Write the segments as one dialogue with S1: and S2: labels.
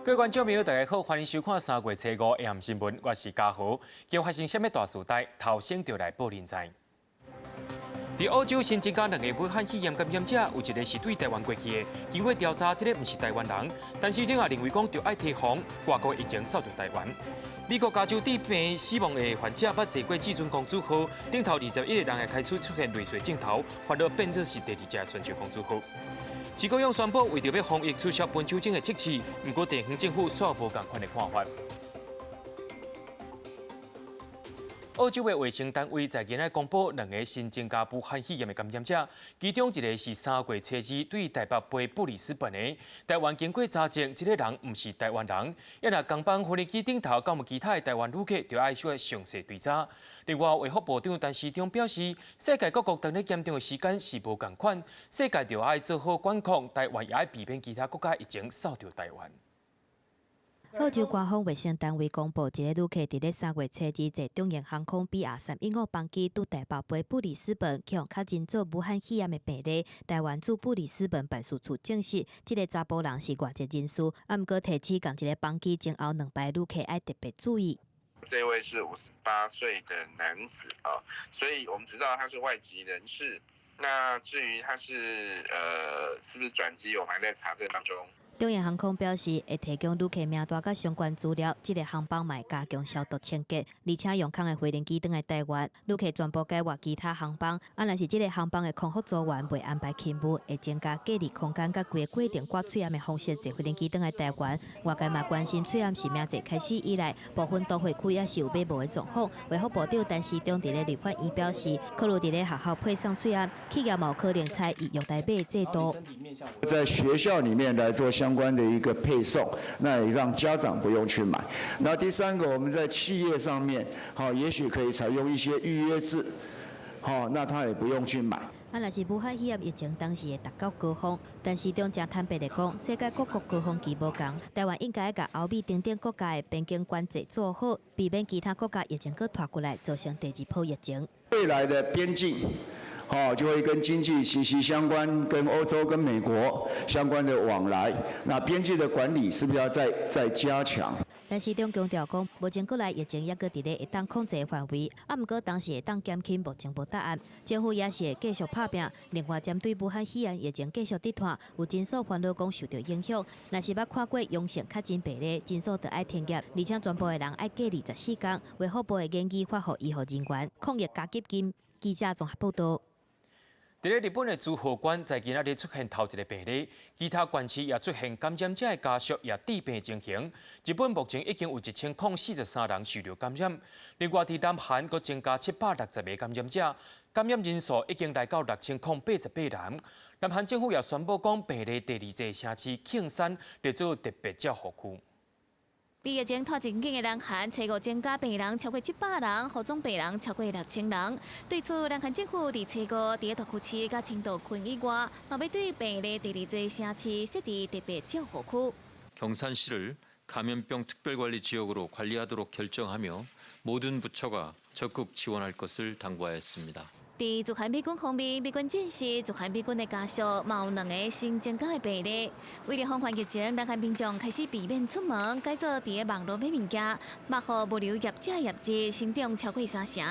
S1: 各位觀眾朋友，大家好，歡迎收看3月初五下暗新聞，我是嘉豪。今發生啥物大事代，頭先就來報恁知。佇澳洲新增加兩个武漢肺炎感染者，有一个是對台灣過去的。經過調查，這个毋是台灣人，但是另外認為講著愛提防外國疫情掃入台灣。美國加州致病死亡的患者捌坐過至尊公主號，頂頭21個人也開始出現類似症頭，煩惱變做是第二隻船上公主號。徐國勇宣布為著欲防疫取消分手證的測試，毋過地方政府煞無仝款的看法。澳洲的衛生單位在今仔公布兩个新增加武漢肺炎的感染者，其中一个是3月初二對台北飛布里斯本的。台灣經過查證，這个人毋是台灣人。抑若航班飛機頂頭敢有其他的台灣旅客，就愛小詳細追查。另外，衛福部長陳時中表示，世界各國當咧檢定的時間是無仝款，世界著愛做好管控，台灣也愛避免其他國家疫情掃著台灣。
S2: 澳洲官方衛生單位公布，一个旅客佇咧3月初二坐中榮航空 BR315班機對台北飛布里斯本，去予確診做武漢肺炎的病例。台灣駐布里斯本辦事處證實，這个查埔人是外籍人士。啊，毋過提醒仝一个班機前後兩排旅客愛特別注意。
S3: 這位是58歲的男子啊，所以我們知道他是外籍人士。那至於他是不是轉機，我們還在查證當中。
S2: 中榮航空表示，會提供旅客名單佮相關資料，這个航班嘛會加強消毒清潔，而且用空的飛行機轉來台灣，旅客全部改換其他航班。啊，若是這个航班的空服組員袂安排勤務，會增加隔離空間佮規个過程掛喙罨的方式坐飛行機轉來台灣。外界嘛關心喙罨實名制開始以來，部分都會區也是有買無的狀況。衛福部長陳時中佇咧立法院表示，考慮佇咧學校配送喙罨，企業嘛有可能採預約來買的制度。
S4: 在學校裡面來做相關的一個配送，那也讓家長不用去買。那第三個，我們在企業上面，好，也許可以採用一些預約制，好，那他也不用去買。
S2: 啊，若是武漢肺炎疫情當時會達到高峰，陳時中誠坦白的講，世界各國高峰期無仝，台灣應該共歐美等等國家的邊境管制做好，避免其他國家疫情閣拖過來，造成第二波疫情。
S4: 未來的邊境，哦，就會跟經濟息息相關，跟歐洲、跟美國相關的往來。那邊境的管理是不是要再加強？
S2: 陳時中強調講，目前國內疫情猶閣佇咧會當控制的範圍，啊，毋過當時會當減輕目前無答案。政府也是會繼續拍拚。另外，針對武漢肺炎疫情繼續佇拖，有診所煩惱講受著影響。若是捌看過陽性確診病例，診所就愛停業，而且全部的人愛隔離14天。衛福部會研議發予醫護人員抗疫加給金。記者綜合報道。
S1: 佇咧日本的滋賀縣，在今仔日出現頭一个病例，其他縣市也出現感染者的家屬也致病情形。日本目前已經有1043人受著感染，另外佇南韓閣增加760個感染者，感染人數已經來到6088人。南韓政府也宣布講，病例第二座城市慶山列做特別照護區。
S5: 佇疫情拖真緊的南韓，初五增加病人超過700人，予總病人超過6000人。對此，南韓政府佇初五佇獨窟市佮清道郡以外，嘛欲對病例第二濟城市設置特別照護區。
S6: 경산시를 감염병 특별관리지역으로 관리하도록 결정하며 모든 부처가 적극 지원할 것을 당부하였습니다.
S5: 佇駐韓美軍方面，美軍證實駐韓美軍的家屬嘛有兩个新增加的病例。為了防範疫情，南韓民眾開始避免出門，改做佇咧網路買物件，嘛予物流業者業績成長超過三成。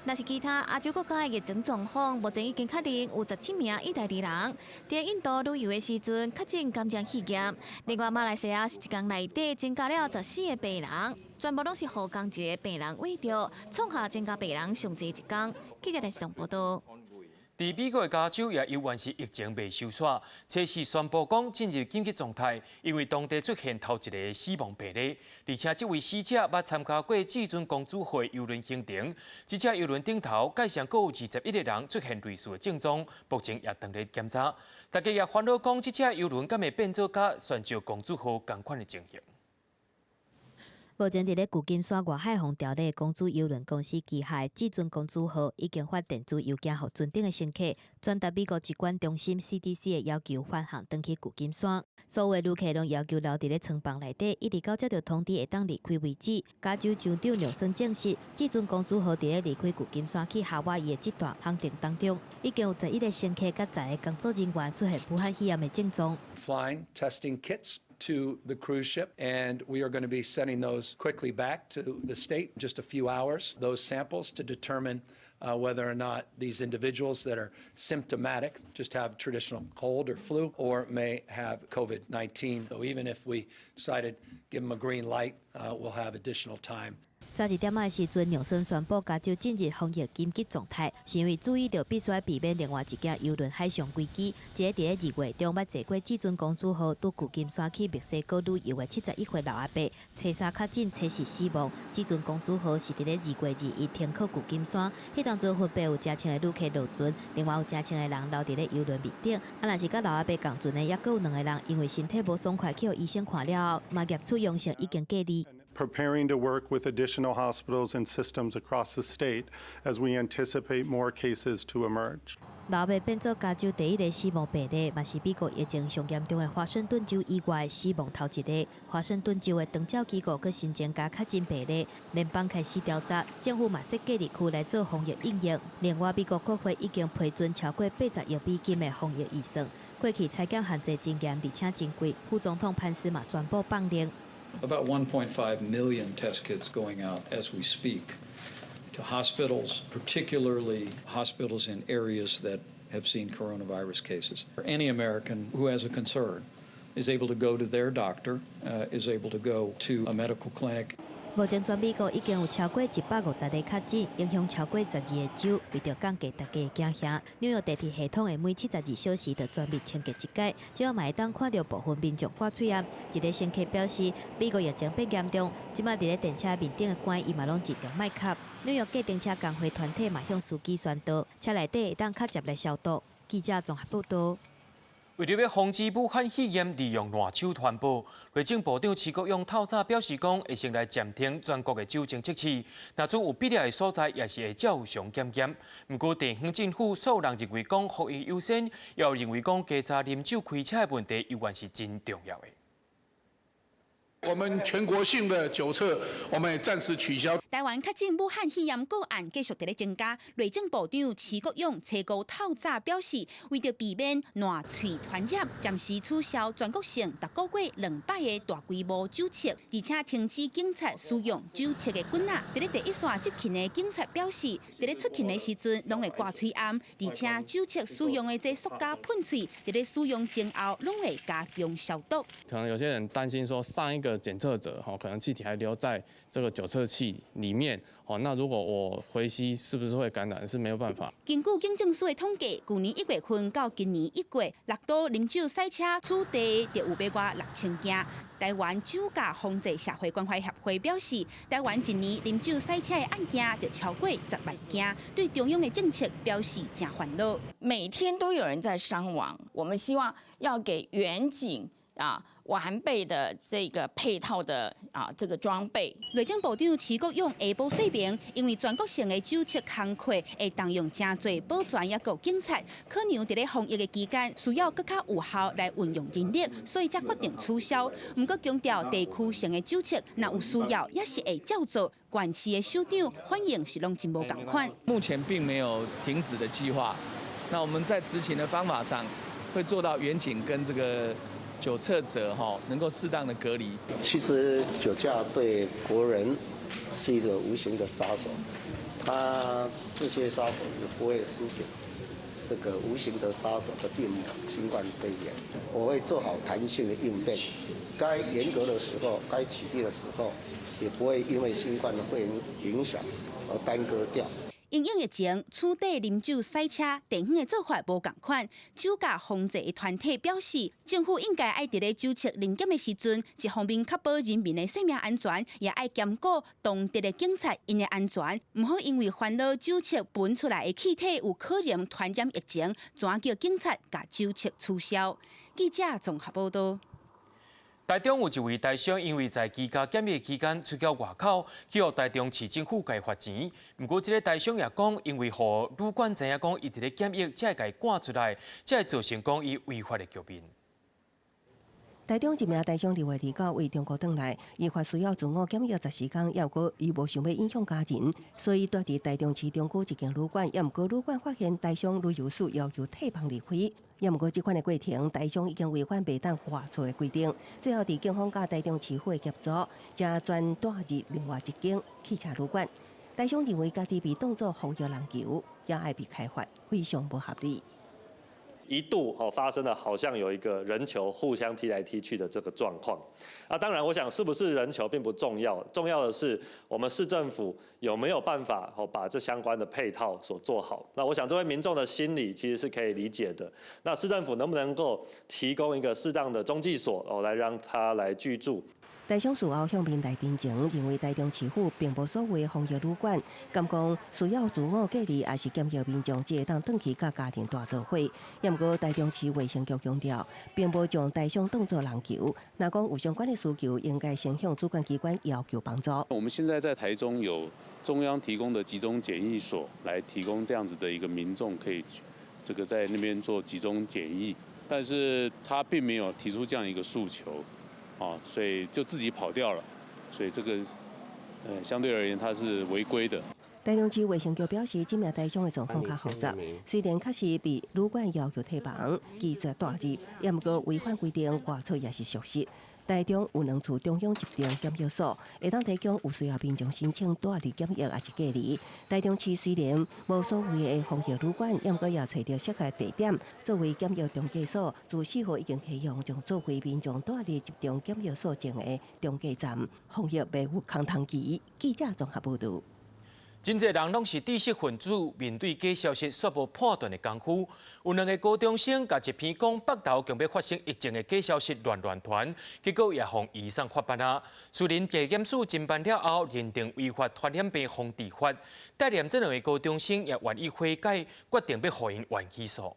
S5: 若是其他亞洲國家的疫情狀況，目前已經確認有17名義大利人佇印度旅遊的時陣確診感染肺炎。另外，馬來西亞是一工內底增加了14個病人，全部攏是予仝一个病人秽著，創下增加病人上濟一工。記者電視報道。
S1: 佇美國的加州也猶原是疫情未收煞，初四宣布講進入緊急狀態，因為當地出現頭一个死亡病例，而且這位死者捌參加過至尊公主號郵輪行程，這隻郵輪頂頭蓋上閣有21個人出現類似的症狀，目前也當咧檢查。大家也煩惱講，這隻郵輪敢會變做佮船上公主號仝款的情形。
S2: 目前佇咧舊金山外海防條例公主郵輪公司旗下的至尊公主號已經發電子郵件予船頂的乘客，轉達美國疾管中心 CDC 的要求，返航轉去舊金山。所有旅客攏要求留佇咧艙房內底，一直到接著通知會當離開為止。加州州長紐森證實，至尊公主號佇咧離開舊金山去夏威夷的這段航程當中，已經有11個乘客佮10個工作人員出現武漢肺炎的症狀。
S7: Flying testing kits to the cruise ship, and we are going to be sending those quickly back to the state in just a few hours, those samples to determine whether or not these individuals that are symptomatic just have traditional cold or flu or may have COVID-19. So even if we decided give them a green light, we'll have additional time.
S2: 早一點仔的時陣，紐森宣布加州進入防疫緊急狀態，是因為注意著必須避免另外一件郵輪海上危機。一个佇咧二月中欲坐過至尊公主號拄舊金山去墨西哥旅遊的71歲老阿伯，初三確診，初四死亡。至尊公主號是佇咧2月21停靠舊金山，彼當陣分別有誠千个旅客落船，另外有誠千个人留佇咧郵輪面頂。啊，若是佮老阿伯仝船的，猶閣有兩个人因為身體無爽快去予醫生看了後，嘛驗出陽性，已經隔離。
S8: Preparing to work with additional hospitals and systems across the state as we anticipate more cases to emerge.
S2: 老阿伯變做加州第一个死亡病例，嘛是美國疫情上嚴重的華盛頓州以外死亡頭一个。華盛頓州的長照機構閣新增加確診病例，聯邦開始調查，政府嘛設隔離區來做防疫應用。另外，美國國會已經批准超過80億美金的防疫預算。過去採檢限制真嚴，而且真貴。副總統潘斯嘛宣布放令。
S9: About 1.5 million test kits going out as we speak to hospitals, particularly hospitals in areas that have seen coronavirus cases. Any American who has a concern is able to go to their doctor, is able to go to a medical clinic.
S2: 目前全美國已經有超過150個確診，影響超過12個州。為著降低大家的驚嚇，紐約地鐵系統會每72小時就全面清潔一擺。這擺嘛會當看著部分民眾掛喙罨。一个乘客表示，美國疫情變嚴重，這擺佇咧電車面頂的寒伊嘛攏盡量莫吸。紐約計程車工會團體嘛向司機宣導，車內底會當較捷來消毒。記者綜合報導。
S1: 為著欲防止武漢肺炎利用爛酒傳播，內政部長徐國勇透早表示講，會先來暫停全國的酒精測試，若準有必要的所在，也是會照常檢驗。毋過地方政府所有人認為講防疫優先，又認為講加查啉酒開車的問題，猶原是真重要的。
S10: 我們全國性的酒測，我們也暫時取消。
S5: 台灣確診武漢肺炎個案繼續佇咧增加，內政部長徐國勇初五透早表示，為著避免爛喙傳染，暫時取消全國性逐個月兩擺的大規模酒測，而且停止警察使用酒測的棍仔。佇咧第一線執勤的警察表示，佇咧出勤的時陣攏會掛喙罨，而且酒測使用的這塑膠噴喙，佇咧使用前後攏會加強消毒。
S11: 可能有些人擔心說上一個檢測者吼，可能氣體還留在這個酒測器裡面，哦，那如果我回吸，是不是會感染？是沒有辦法。
S5: 根據警政署的統計，舊年1月份到今年1月，六都啉酒賽車處罰就有欲外6000件。台灣酒駕防治社會關懷協會表示，台灣一年啉酒賽車的案件就超過10萬件，對中央的政策表示誠煩惱。
S12: 每天都有人在傷亡，我們希望要給員警啊完備的這個配套的啊這個裝備。
S5: 內政部長徐國勇下晡說明，因為全國性的酒測工課會動用誠濟保全抑閣警察，可能佇咧防疫的期間需要閣較有效來運用人力，所以才決定取消。毋過強調地區性的酒測，若有需要也是會照做。縣市的首長反應是攏真無仝款。
S13: 目前並沒有停止的計劃。那我們在執勤的方法上，會做到員警跟這個酒測者哈能夠適當的隔離。
S14: 其實酒駕對國人是一個無形的殺手，他這些殺手也不會輸給這個無形的殺手的病魔新冠肺炎。我會做好彈性的應變，該嚴格的時候，該取締的時候，也不會因為新冠的肺炎影響而耽擱掉。
S5: 因應疫情，處罰啉酒賽車地方的做法無仝款。酒駕防治的團體表示，政府應該愛佇咧酒測臨檢的時陣，一方面確保人民的生命安全，也愛兼顧當地的警察𪜶的安全，毋好因為煩惱酒測噴出來的氣體有可能傳染疫情，轉叫警察共酒測取消。記者綜合報導。
S1: 台中有一位台商，因為在居家檢疫期間出去外口，去予台中市政府共罰錢。毋過，這个台商也講，因為予旅館知影講，伊佇咧檢疫，才會共伊趕出來，才會造成講伊違法的局面。
S15: 台中一名台商2月29為中國轉來，依法需要自我檢疫14天，猶閣伊無想欲影響家人，所以蹛佇台中市中區一間旅館，猶毋過旅館發現台商旅遊史要求退房離開，猶毋過這款的過程，台商已經違反袂當外出的規定，最後佇警方佮台中市府的協助，才轉帶入另外一間汽車旅館。台商認為家己被當作防疫人球，也愛被開罰，非常無合理。
S16: 一度哦發生了，好像有一個人球互相踢來踢去的這個狀況。啊，當然，我想是不是人球並不重要，重要的是我們市政府有沒有辦法哦把這相關的配套所做好。那我想這位民眾的心理其實是可以理解的。那市政府能不能夠提供一個適當的中繼所哦，來讓他來居住？
S15: 台商事後向民代陳情，認為台中市府並無所謂防疫旅館，敢講需要自我隔離抑是檢疫民眾，才會當轉去佮家庭蹛做伙。猶毋過台中市衛生局強調，並無將台商當作人球。若講有相關的需求，應該先向主管機關要求幫助。
S17: 我們現在在台中有中央提供的集中檢疫所，來提供這樣子的一個民眾可以這個在那邊做集中檢疫，但是他並沒有提出這樣一個訴求。哦，所以就自己跑掉了，所以這個，相對而言，它是違規的。
S15: 台中市衛生局表示，這名台商的狀況較複雜，雖然確實被旅館要求退房，拒絕帶入，也毋過違反規定外出也是屬實。台中有兩處中央集中檢疫所，會當提供有需要民眾申請帶入檢疫抑是隔離。台中市雖然無所謂的防疫旅館，毋過也揣著適合地點作為檢疫中繼所。自4號已經啟用，將作為民眾帶入集中檢疫所前的中繼站，防疫袂有空窗期。記者綜合報導。
S1: 真濟人攏是知識分子，面對假消息煞無判斷的功夫。有兩个高中生共一篇講北投強欲發生疫情的假消息亂亂傳，結果也予移送法辦啊。士林地檢署偵辦了後，認定違反傳染病防治法，帶領這兩个高中生也願意悔改，決定欲予𪜶緩起訴。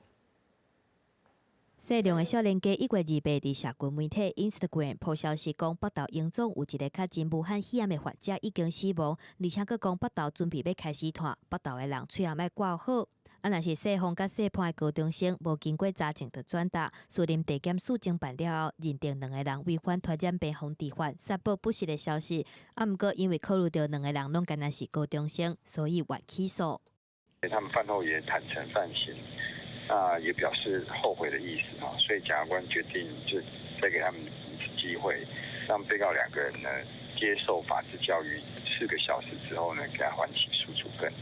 S2: 姓梁的少年家1月28佇社群媒體 Instagram 鋪消息講，北投榮總有一个確診武漢肺炎的患者已經死亡，而且閣講北投準備欲開始湠，北投的人喙罨愛掛好。啊，若是姓方佮姓潘的高中生無經過查證就轉達，士林地檢署偵辦了後，認定兩个人違反傳染病防治法，散布不實的消息。啊，毋過因為考慮著兩个人攏敢若是高中生，所以緩起訴。
S3: 他們犯後也坦承犯行。啊，也表示後悔的意思啊，所以檢察官決定就再給他們一次機會，讓被告兩個人呢接受法治教育4個小時之後呢，給他緩起訴處分。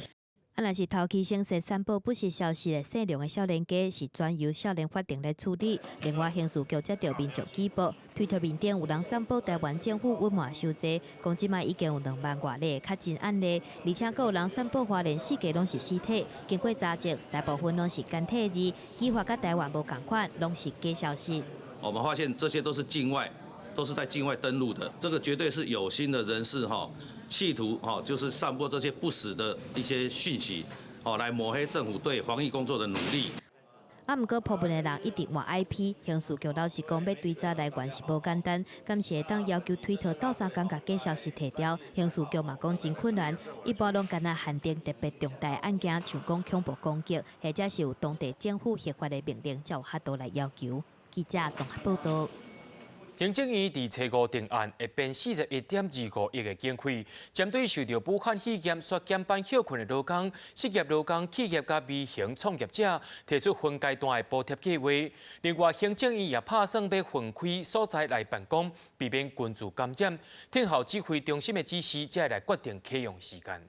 S2: 啊，若是頭起先說散布不實消息的姓梁的少年家，是轉由少年法庭來處理。另外，刑事局接著民眾舉報，推特面頂有人散布台灣政府隱瞞傷濟，講這擺已經有2萬外例確診案例，而且閣有人散布花蓮四界攏是屍體，經過查證，大部分攏是簡體字，語法佮台灣無仝款，攏是假消息。
S18: 我們發現這些都是境外，都是在境外登錄的，這個絕對是有心的人士哈。企圖哈，就是散播這些不實的一些訊息，哦，來抹黑政府對防疫工作的努力。
S2: 啊，毋過部分的人一直換 IP，刑事局老實講，欲追查來源是無簡單，敢是會當要求推特鬥相共共假消息提掉？刑事局嘛講真困難，一般攏干焦限定特別重大案件，像講恐怖攻擊，或者是有當地政府核發的命令，才有法度來要求。記者綜合報導。
S1: 行政院佇初五定案，會編41.25億的經費，針對受著武漢肺炎煞減班歇睏的勞工、失業勞工、企業佮微型創業者，提出分階段的補貼計劃。另外，行政院也拍算欲分開所在來辦公，避免群聚感染。聽候指揮中心的指示，才會來決定啟用時間。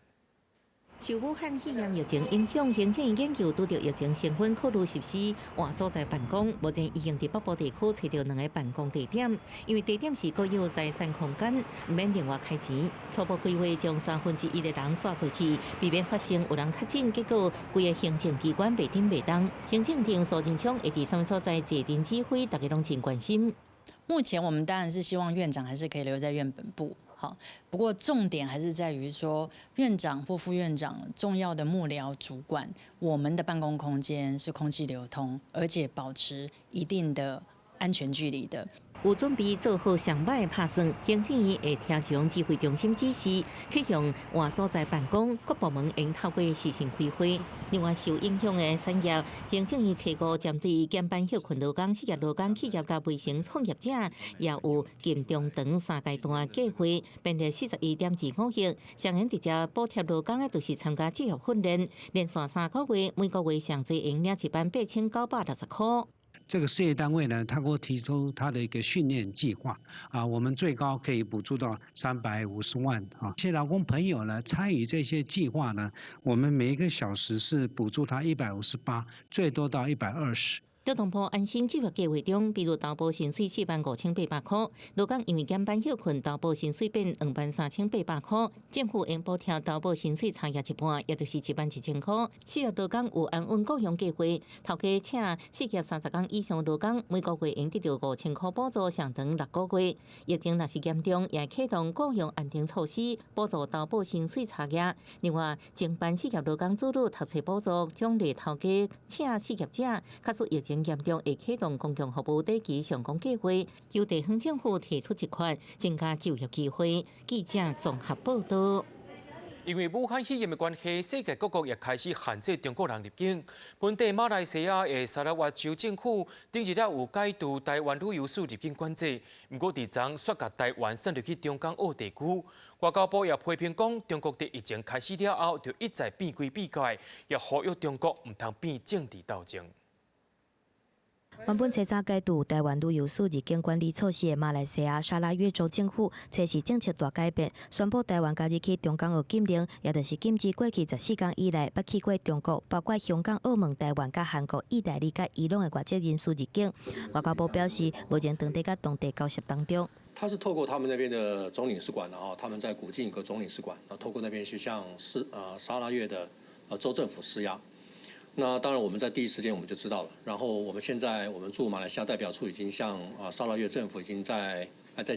S19: 受武漢肺炎疫情影響，行政院研究拄著疫情成分考慮實施換所在辦公。目前已經佇北部地區揣著兩个辦公地點，因為地點是國有財產空間，毋免另外開錢。初步規劃將1/3的人徙過去，避免發生有人確診，結果規个行政機關袂振袂動。行政長蘇貞昌會佇啥物所在坐鎮指揮，大家攏真關心。
S20: 目前我們當然是希望院長還是可以留在院本部。好，不過重點還是在於說，院長或副院長重要的幕僚主管，我們的辦公空間是空氣流通，而且保持一定的安全距離的。
S19: 有準備做好上歹的拍算。行政院會聽從指揮中心指示，啟用換所在辦公，各部門應透過視訊開會。另外，受影響的產業，行政院初五針對減班歇睏勞工、失業勞工、企業佮微型創業者，也有近、中、長三階段計劃，編列41.25億。上緣直接補貼勞工的，就是參加職業訓練，連續3個月，每個月上濟會領18,960箍。
S21: 這個事業單位呢，他給我提出他的一個訓練計劃，啊，我們最高可以補助到350萬啊。這些勞工朋友呢，參與這些計劃呢，我們每一個小時是補助他158，最多到120。
S19: 勞動部安心就業計劃中，比如投保薪水45,800箍，勞工因為減班歇睏，投保薪水變23,800箍，政府應補貼投保薪水差額一半，也就是11,000箍。失業勞工有安穩僱傭計劃，頭家請失業30工以上勞工，每個月應得著5,000箍補助，上長6個月。疫情若是嚴重，也啟動僱傭安定措施，補助投保薪水差額。另外，增班失業勞工子女讀冊補助，獎勵頭家請失業者，假使疫情嚴重，會啟動公共服務短期上崗計劃，求地方政府提出一款，增加就業機會。記者綜合報道。
S1: 因為武漢肺炎的關係，世界各國也開始限制中國人入境。本地馬來西亞的砂拉越州政府頂日了有解除台灣旅遊史入境管制，毋過佇昨煞共台灣送入去中港澳地區。外交部也批評講，中國佇疫情開始了後，就一再變規變改，也呼籲中國毋通變政治鬥爭。
S2: 原本初早解除台灣旅遊史入境管理措施的馬來西亞砂拉越州政府，初四政策大改變，宣布台灣加入去中港澳禁令，也就是禁止過去14工以來捌去過中國，包括香港、澳門、台灣、佮韓國、意大利、佮伊朗的外籍人士入境。外交部表示，目前當地佮當地交涉當中。
S22: 他是透過他們那邊的總領事館，然後他們在古晉有個總領事館，啊，透過那邊去向是砂拉越的州政府施壓。那當然，我們在第一時間我們就知道了。然後我們現在我們駐馬來西亞代表處已經向砂拉越政府已經在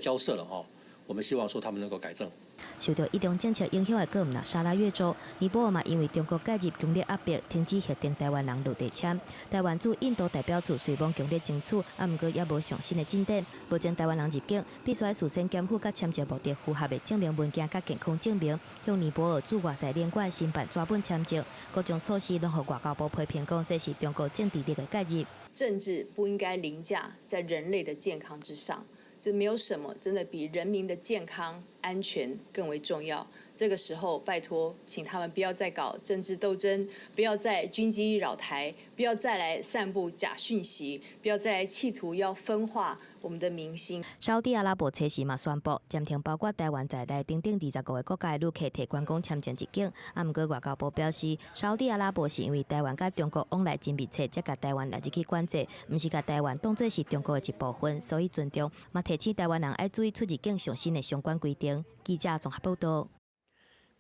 S22: 交涉了哈。我們希望說他們能夠改正。
S2: 受著一中政策影響的，閣毋但砂拉越州，尼泊爾嘛因為中國介入強烈壓迫，停止核定台灣人落地簽。台灣駐印度代表處雖罔強烈爭取，啊，毋過猶無上新的進展。目前台灣人入境必須愛事先檢附佮簽證目的符合的證明文件佮健康證明，向尼泊爾駐外使領館申辦紙本簽證。各種措施攏予外交部批評講，這是中國政治力的介入。
S23: 政治不應該凌駕在人類的健康之上。這沒有什麼真的比人民的健康安全更為重要。這個時候，拜託，請他們不要再搞政治鬥爭，不要再軍機擾台，不要再來散布假訊息，不要再來企圖要分化我們的民心。
S2: 沙烏地阿拉伯初時嘛宣布暫停包括台灣在內等等25個國家的旅客提觀光簽證入境。啊，毋過外交部表示，沙烏地阿拉伯是因為台灣佮中國往來真密切，才共台灣納入去管制，毋是共台灣當做是中國的一部分，所以尊重。嘛提醒台灣人愛注意出入境上新的相關規定。記者綜合報道。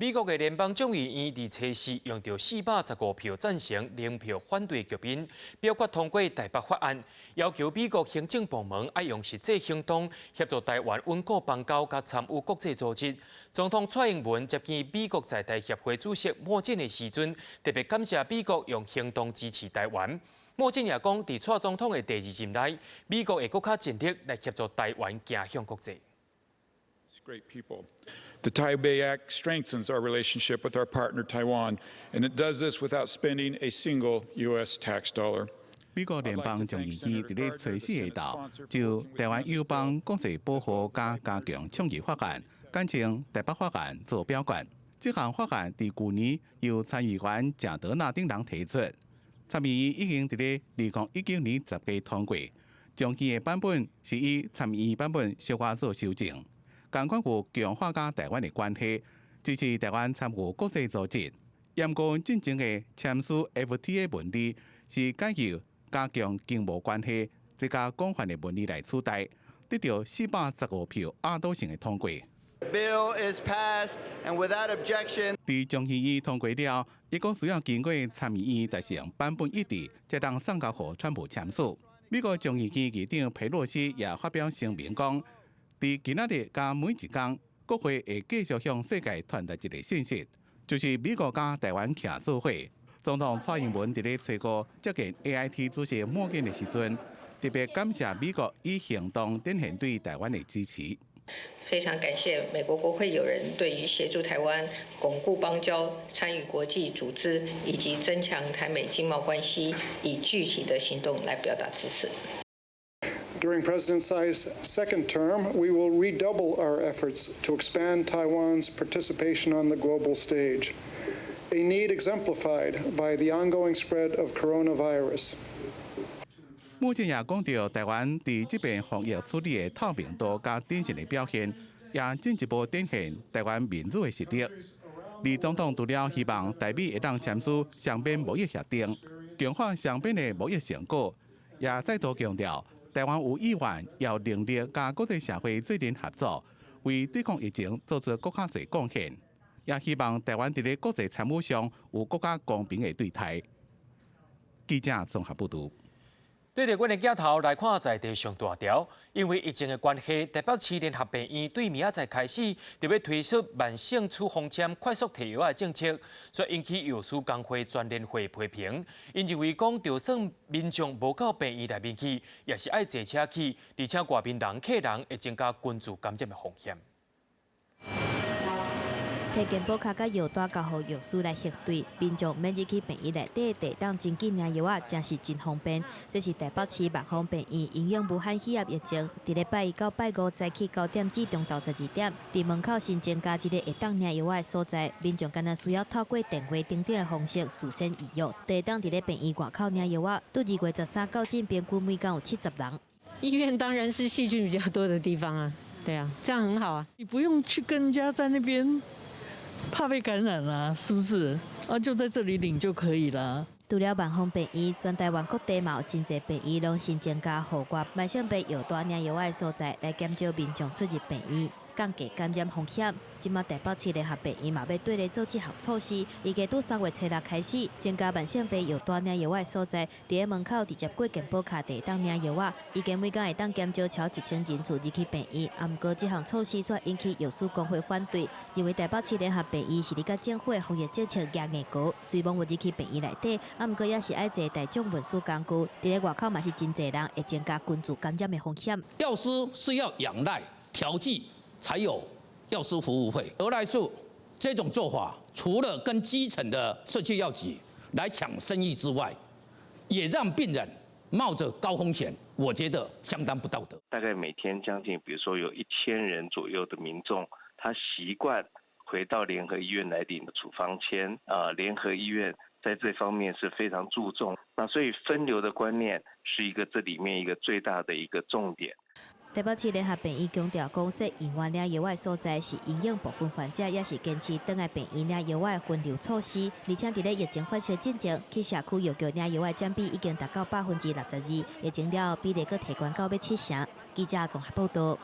S1: 美國的聯邦眾議院佇初四用著415票贊成，0票反對局面，表決通過台北法案，要求美國行政部門愛用實際行動協助台灣穩固邦交，佮參與國際組織。總統蔡英文接見美國在台協會主席莫健的時陣，特別感謝美國用行動支持台灣。莫健也講，佇蔡總統的第二任內，美國會閣較盡力來協助台灣行向國際。
S24: Great people. The Taipei Act strengthens our relationship with our partner Taiwan, and it does this without spending a single U.S. tax dollar.
S25: 美國聯邦眾議院佇咧初四下晝就台灣友邦國際保護佮加強倡議法案，簡稱台北法案做表決。這項法案佇舊年由參議員賈德納等人提出，參議院已經佇咧2019年10月通過。眾議的版本是以參議院版本小可做修正。仝款有強化佮台灣的關係，支持台灣參與國際組織。毋過進前的簽署 FTA 文字是改由加強經貿關係，這較廣泛的文字來取代，得著415票壓倒性的通過。
S4: Bill is passed and without objection。
S25: 佇眾議院通過了，猶閣需要經過參議院達成版本一致，才通送交予川普簽署。美國眾議院議長佩洛西也發表聲明講，佇今仔日佮每一工，國會會繼續向世界傳達一个信息，就是美國佮台灣徛做伙。總統蔡英文佇咧初五接見 AIT 主席莫健的時陣，特別感謝美國以行動展現對台灣的支持。
S6: 非常感謝美國國會友人對於協助台灣鞏固邦交、參與國際組織以及增強台美經貿關係，以具體的行動來表達支持。
S7: During President Tsai's second term, we will redouble our efforts to expand Taiwan's participation on the global stage, a need exemplified by the ongoing spread of coronavirus.
S25: 目前也講到台灣佇這邊防疫處理的透明度佮謹慎的表現，也進一步展現台灣民主的實力。李總統除了希望台美會當簽署雙邊貿易協定，強化雙邊的貿易成果，也再度強調台灣有意願、有能力佮國際社會做陣合作，為對抗疫情做出閣較濟貢獻。也希望台灣佇咧國際參與上有閣較公平的對待。記者綜合報導。
S1: 對著阮的鏡頭來看，在地上大條，因為疫情的關係，台北市聯合病院對明仔載開始，就欲推出慢性處方簽快速提藥的政策，煞引起藥師公會全聯會批評。𪜶認為講，就算民眾無到病院內面去，也是愛坐車去，而且外面人客人會增加群聚感染的風險。
S2: 提健保卡佮藥單交予藥師來核對，民眾免入去病院內底提當真緊領藥仔，真是真方便。這是台北市萬芳病院因應武漢肺炎疫情，佇咧拜一到拜五早起9點至中晝12點，佇門口新增加一个會當領藥仔的所在，民眾敢若需要透過電話等等的方式事先預約，就會當佇咧病院外口領藥仔。對2月13到今，平均每工有70人。
S8: 醫院當然是細菌比較多的地方啊，對啊，這樣很好啊，
S9: 你不用去跟人家在那邊。怕被感染啦，是不是？啊，就在這裡領就可以了。
S2: 除了萬芳病院，全台灣各地嘛有真濟病院攏新增加戶外慢性病藥單領藥仔的所在，來減少民眾出入病院，降低感染風險。這馬台北市聯合病院嘛欲對咧做這項措施，預計對3月初6開始，增加慢性病藥單領藥仔的所在，佇咧門口直接過健保卡就會當領藥仔，預計每工會當減少超1000人次入去病院。啊，毋過這項措施煞引起藥師公會反對，認為台北市聯合病院是咧佮政府的防疫政策蜈硬趖，雖罔無入去病院內底，啊，毋過也是愛坐大眾運輸工具，佇咧外口嘛是真濟人，會增加群聚感染的風險。
S10: 藥師是要仰賴調劑才有藥師服務費，得來速這種做法，除了跟基層的社區藥局來搶生意之外，也讓病人冒着高風險，我覺得相當不道德。
S26: 大概每天將近，比如說有1000人左右的民眾，他習慣回到聯合醫院來領處方簽啊，聯合醫院在這方面是非常注重，那所以分流的觀念是一個這裡面一個最大的一個重點。
S2: 台北市聯合病院強調，講設醫院領藥仔的所在是因應部分患者，也是堅持轉來病院領藥仔的分流措施。而且佇咧疫情發生進前，去社區藥局領藥仔的佔比已經達到62%，疫情了後比例閣提懸到欲七成。記者綜合報導。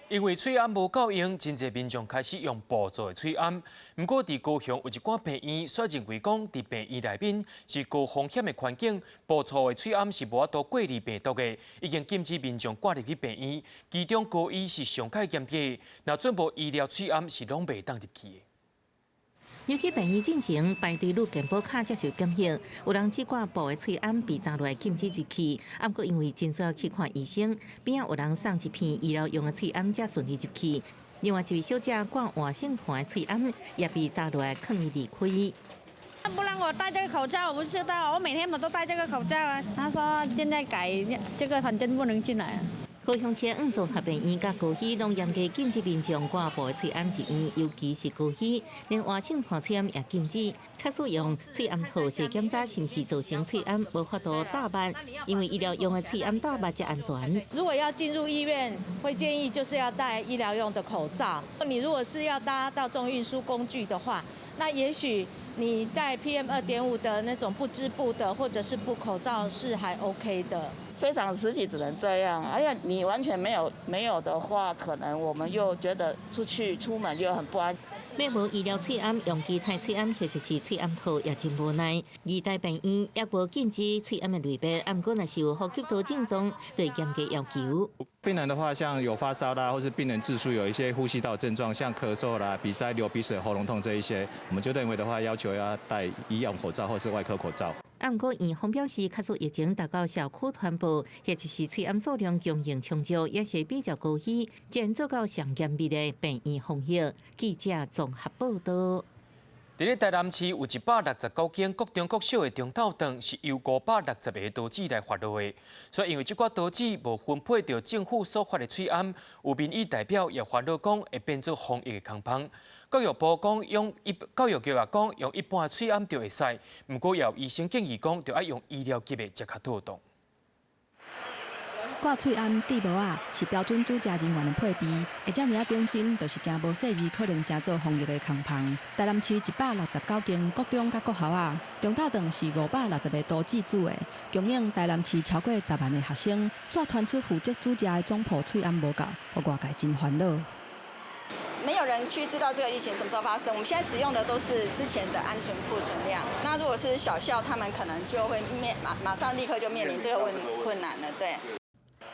S1: 因為喙罨無夠用，真濟民眾開始用布做的喙罨。毋過，佇高雄有一寡病院，煞認為講，佇病院內面是高風險的環境，布做的喙罨是無法度過濾病毒的，已經禁止民眾掛入去病院。其中高醫是上蓋嚴格，若準無醫療喙罨是攏袂當入去的。
S19: 入去病院進前排隊擼健保卡接受檢驗，有人只掛布的喙罨被查落來禁止入去。啊，毋過因為真需要去看醫生，邊仔有人送一片醫療用的喙罨才順利入去。另外一位小姐掛活性炭的喙罨，也被查落來勸伊離開。
S27: 不然我戴這個口罩，我不知道，我每天我都戴這個口罩啊。他說現在改這個，反正不能進來。
S19: 高雄市綜合病院佮高醫攏嚴格禁止民眾掛布的喙罨入院，尤其是高醫，連活性炭喙罨也禁止。假使用喙罨套做檢查，是毋是造成喙罨無法度搭峇？因為醫療用的喙罨搭峇才安全。
S28: 如果要進入醫院，會建議就是要戴醫療用的口罩。你如果是要搭大眾運輸工具的話，那也許你戴 PM 2.5的那種不織布的或者是布口罩是還 OK 的。
S29: 非常時期只能這樣，哎呀，你完全沒有的話，可能我們又覺得出去出門又很不安。
S19: 欲無醫療喙罨，用其他喙罨或者是喙罨套也真無奈。義大病院也無禁止喙罨的類別，啊，毋過若是有呼吸道症狀，就會嚴格要求。
S30: 病人的話，像有發燒啦，或是病人自述有一些呼吸道症狀，像咳嗽啦、鼻塞、流鼻水、喉嚨痛這一些，我們就認為的話，要求要戴醫用口罩或是外科口罩。
S19: 啊，毋過院方表示，假使疫情達到社區傳播，或者是喙罨數量供應充足，也是比較高起，才能做到上嚴密的病院防疫。記者綜合報道。
S1: 佇咧台南市有169間國中國小的中晝頓是由560個刀子來發落的，所以因為這寡刀子無分配著政府所發的喙罨，有民意代表也煩惱講會變做防疫的空縫。教育部講用一，教育局也講用一般的喙罨就會使，毋過也有醫生建議講，著愛用醫療級的才較妥當。
S3: 掛喙罨、戴帽仔是標準煮食人員的配備，會遮爾仔認真，就是驚無細膩，可能成做防疫的空縫。台南市169間國中佮國校仔，中晝頓是560個刀子煮的，供應台南市超過10萬个學生。煞傳出負責煮食的總鋪喙罨無夠，予外界真煩惱。
S5: 沒有人去知道這個疫情什麼時候發生。我們現在使用的都是之前的安全庫存量。那如果是小校，他們可能就會面馬馬上立刻就面臨這個問困難了。對。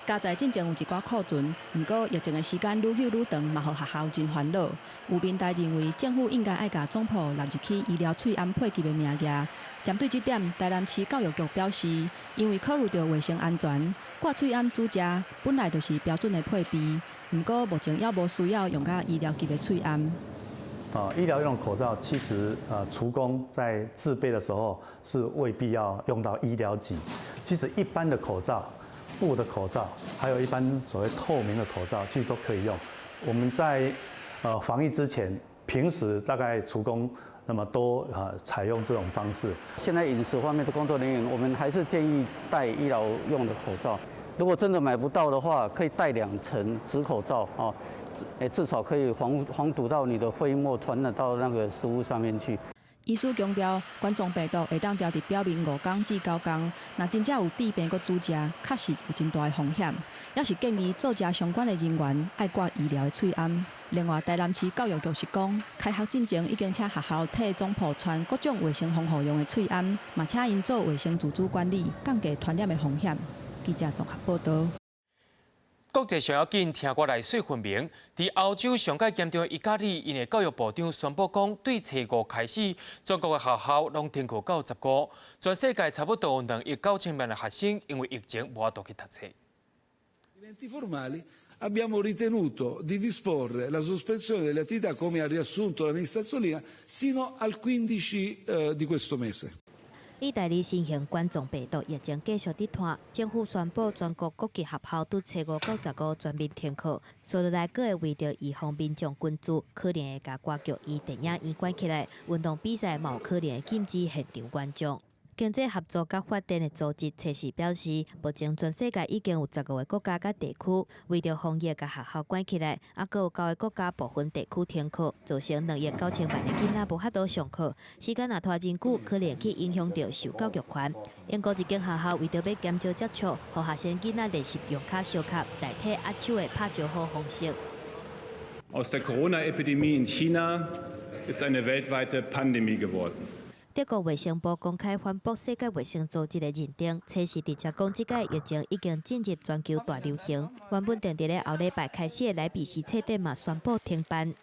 S3: 加在進前有一寡庫存，毋過疫情的時間愈久愈長，嘛予學校真煩惱。有民代認為政府應該愛共總鋪納入去醫療喙罨配給的名額。針對這點，台南市教育局表示，因為考慮著衛生安全，掛喙罨煮食本來就是標準的配備，毋過目前猶無需要用到醫療級的喙罨。
S11: 啊，醫療用的口罩其實，廚工在製備的時候是未必要用到醫療級。其實一般的口罩、布的口罩，還有一般所謂透明的口罩，其實都可以用。我們在防疫之前，平時大概廚工那麼都採用這種方式。
S12: 現在飲食方面的工作人員，我們還是建議戴醫療用的口罩。如果真的買不到的話，可以戴2層紙口罩哦，至少可以防堵到你的飛沫傳染到那個食物上面去。
S3: 醫師強調，冠狀病毒會當牢佇表面5工至9工，若真正有致病閣煮食，確實有真大的風險。也是建議做食相關的人員愛掛醫療的喙罨。另外，台南市教育局是講，開學進前已經請學校替總鋪傳各種衛生防護用的喙罨，嘛請𪜶做衛生自主管理，降低傳染的風險。記者綜合報導。
S1: 國際上要緊，聽我來細分明。佇歐洲上蓋嚴重的義大利，𪜶的教育部長宣布講，對初五開始，全國的學校攏停課到15。全世界差不多有2億9千萬的學生因為疫情無法度去讀冊。
S13: Abbiamo ritenuto di disporre la sospensione delle attività, come ha riassunto la ministra Azzolina, sino al 15 di questo mese.
S2: 義大利新型冠狀病毒疫情繼續佇拖，政府宣布全國各級學校對初五到15全面停課。紲落來，閣會為著預防民眾群聚，可能會共歌劇院、電影院關起來，運動比賽嘛有可能會禁止現場觀眾。經濟合作佮發展的組織測試表示，目前全世界已經有15個國家佮地區為著防疫，共學校關起來，猶閣有九個國家部分地區停課，造成2億9千萬的囡仔無法度上課。時間若拖真久，可能去影響著受教育權。英國一間學校為著欲減少接觸，予學生囡仔練習用跤相磕代替握手的拍招呼方式。
S14: Aus der Corona-Epidemie in China ist eine weltweite Pandemie geworden.
S2: 德國衛生部公開反駁世界衛生組織的認定，測試直接講這擺疫情已經進入全球大流行。原本定佇咧後禮拜開始的萊比錫冊展嘛宣布停辦。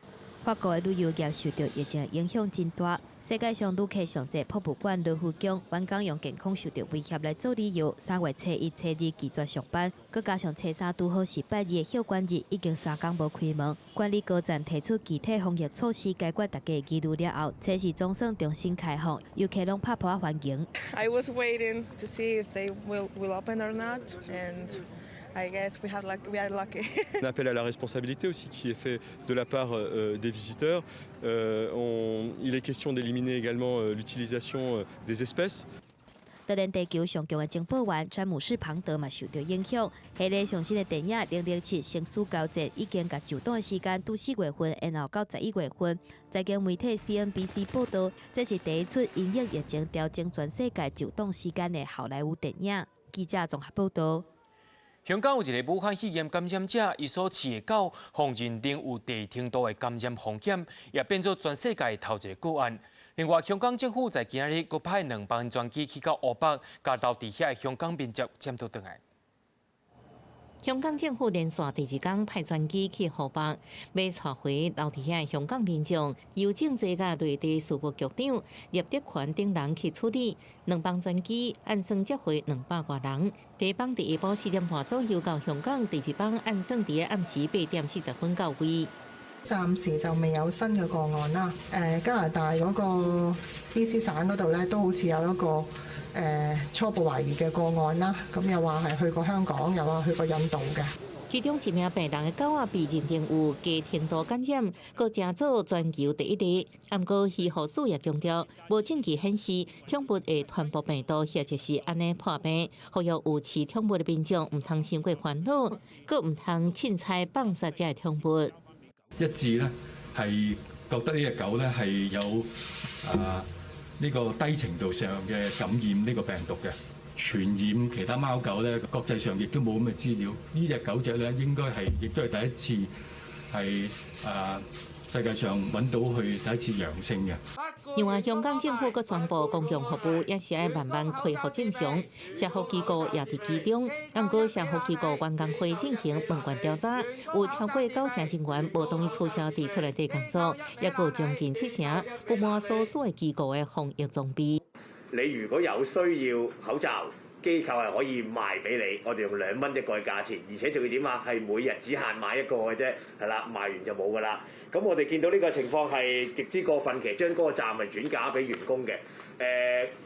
S2: 法國的旅遊業受著疫情影響真大，世界上旅客上濟博物館盧浮宮，員工用健康受著威脅來做理由，3月初一、初二拒絕上班，閣加上初三拄好是拜二的休館日，已經3工無開門。管理高層提出具體防疫措施解決大家疑慮了後，初四總算重新開放，遊客攏拍噗仔歡迎。
S15: I was waiting to see if they will open or not, and I guess we have luck, we are lucky.
S16: Un appel à la responsabilité aussi qui est fait de la part des visiteurs. Il est question d'éliminer également l'utilisation des espèces.
S2: 當然，地球上強的情報員詹姆斯龐德嘛受著影響。彼个上新的電影《007生死交戰》已經共就檔的時間拄4月份延後到11月份。財經媒體 CNBC 報導，這是第一齣因應疫情調整全世界就檔時間的好萊塢電影。記者綜合報導。
S1: 香港有一个武漢肺炎感染者，伊所飼的狗，予認定有低程度的感染風險，也變做全世界頭一个個案。另外，香港政府在今仔日閣派兩班專機去到湖北，共留佇遐的香港民眾接倒轉來。
S19: 香港政府連續第二工派專機去湖北，欲帶回留佇遐香港民眾，郵政局佮內地事務局長聶德權等人去處理。兩班專機按算接回200外人。第一班佇下晡4點半左右到香港，第二班按算佇暗時8點40分到位。
S15: 暫時就未有新嘅個案啦。加拿大嗰個 BC 省嗰度咧，都好似有一個初步懷疑嘅個案啦。咁又話係去過香港，又話去過印度嘅。
S19: 其中一名病人的狗仔被認定有低程度感染，閣成做全球第一例。毋過醫護署也強調，無證據顯示寵物會傳播病毒，或者是按呢破病。呼籲有飼寵物的民眾毋通傷過煩惱，閣毋通凊彩放殺這个寵物。
S4: 一致咧係覺得呢隻狗咧係有呢個低程度上嘅感染呢個病毒嘅，傳染其他貓狗咧，國際上亦都冇咁嘅資料。呢隻狗隻咧應該係亦都係第一次係世界上揾到佢第一次陽性嘅。
S19: 另外，香港政府閣宣布公共服務也是愛慢慢恢復正常，社福機構也佇其中。毋過，社福機構員工會進行問卷調查，有超過九成人員無同意取消佇厝內底工作，抑閣有將近七成不滿所屬的機構的防疫裝備。
S6: 你如果有需要口罩，機構係可以賣俾你，我哋用2蚊一個嘅價錢，而且仲要點啊？係每日只限買一個嘅啫，係啦，賣完就冇㗎啦。咁我哋見到呢個情況係極之過分，其實將嗰個責任係轉嫁俾員工嘅。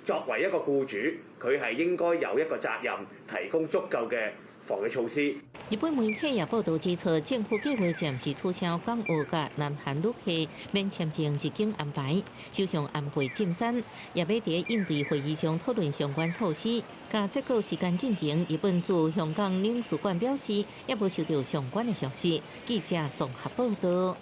S6: 作為一個僱主，佢係應該有一個責任，提供足夠嘅防疫措施。
S19: 日本媒體也報道指出，政府計劃暫時取消港澳佮南韓旅客免簽證入境安排。首相安倍晉三也欲佇應對會議上討論相關措施。佮這個時間進前，日本駐香港領事館表示，猶無收到相關的消息。記者綜合報道。